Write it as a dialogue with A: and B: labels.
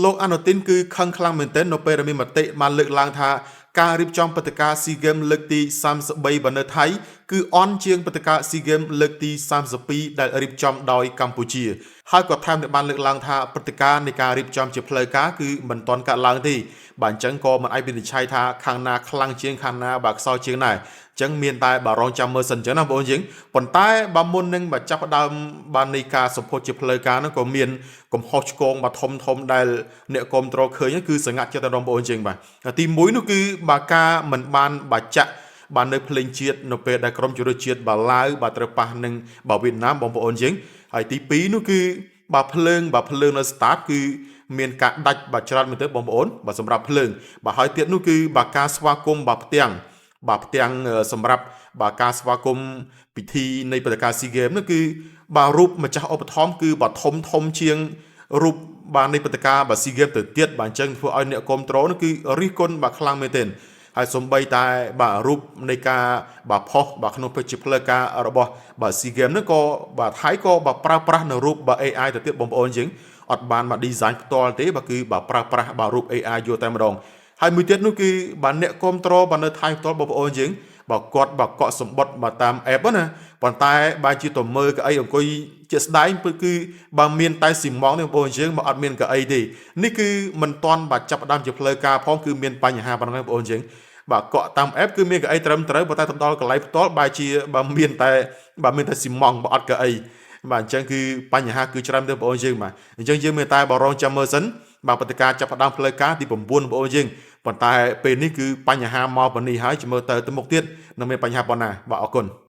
A: លោកអានុទីនគឺខឹងខ្លាំងមែនទែននៅពេលដែលមានមតិបានលើកឡើងថាការរៀបចំព្រឹត្តិការណ៍ SEA Games លើកទី33បើនៅថៃគឺអន់ជាងព្រឹត្តិការណ៍ SEA Games លើកទី32ដែលរៀបចំដោយកម្ពុជាហើយក៏ថែមទាំងបានលើកឡើងថាព្រឹត្តិការណ៍នៃការរៀបចំជាផ្លូវការគឺមិនទាន់កើតឡើងទេបាទអញ្ចឹងក៏មិនអាចវិនិច្ឆ័យថាខាងណាខ្លាំងជាងខាងណាបាទខ្សោយជាងដែរអញ្ចឹងមានតែបារងចាំមើលសិនអញ្ចឹងណាបងប្អូនយើងប៉ុន្តែបើមុននឹងបើចាប់ផ្ដើមបាននៃការសម្ពោធជាផ្លូវការហ្នឹងក៏មានកំហុសឆ្គងបាទធំធំដែលអ្នកគ្រប់គ្រងឃើញគឺសង្ហាត់ចិត្តដល់បងប្អូនយើងបាទទី1នោះគឺបើការមិនបានបាចាក់បាននៅភ្លេងជាតិនៅពេលដែលក្រុមជម្រើសជាតិបាឡាវបាទត្រូវប៉ះនឹងបាទវៀតណាមបងប្អូនយើងហើយទី2នោះគឺបាទភ្លើងបាទភ្លើងនៅ stade គឺមានការដាច់បាទច្រើនមែនទែនបងប្អូនបាទសម្រាប់ភ្លើងបាទហើយទៀតនោះគឺបាទការស្វាគមន៍បាទផ្ទាំងបាទផ្ទាំងសម្រាប់បាទការស្វាគមន៍ពិធីនៃព្រឹត្តិការណ៍ SEA Games នោះគឺបាទរូបម្ចាស់ឧបត្ថម្ភគឺបាទធំធំជាងរូបបាទនៃព្រឹត្តិការណ៍បាទ SEA Games ទៅទៀតបាទអញ្ចឹងធ្វើឲ្យអ្នកគ្រប់គ្រងនោះគឺរិះគន់បាទខ្លាំងមែនទែនហើយសំបីតែបាទរូបនៃការបាទផុសបាទក្នុងពេជ្ជផ្លូវការរបស់បាទ SEA Games នោះក៏បាទថៃក៏បាទប្រើប្រាស់នៅរូបបាទ AI ទៅទៀតបងប្អូនយើងអត់បានមក design ផ្ទាល់ទេបាទគឺបាទប្រើប្រាស់បាទរូប AI យកតែម្ដងហើយមួយទៀតនោះគឺបាទអ្នកគ្រប់គ្រងបាទនៅថៃផ្ទាល់បងប្អូនយើងបើគាត់បើកក់សម្បត្តិបាទតាម app ណាប៉ុន្តែបើជាទៅមើលកៅអីអង្គុយជាស្ដែងគឺបើមានតែស៊ីម៉ងទេបងប្អូនយើងបើអត់មានកៅអីទេនេះគឺមិនទាន់បាទចាប់ផ្ដើមជាផ្លូវការផងគឺមានបញ្ហាប៉ុណ្ណឹងបងប្អូនយើងបាទកក់តាម app គឺមានកៅអីត្រឹមត្រូវប៉ុន្តែទៅដល់កន្លែងផ្ទាល់បែរជាបើមានតែបើមានតែស៊ីម៉ងបើអត់កៅអីបាទអញ្ចឹងគឺបញ្ហាគឺច្រើនទេបងប្អូនយើងបាទអញ្ចឹងយើងមានតែបរងចាំមើលសិនបាទព្រឹត្តិការណ៍ចាប់ផ្ដើមផ្លូវការទី9បងប្អូនយើងប៉ុន្តែពេលនេះគឺបញ្ហាមកប៉ុណ្នេះហើយចាំមើលទៅទៅមុខទៀតនឹងមានបញ្ហាប៉ុណ្ណាបាទអរគុណ។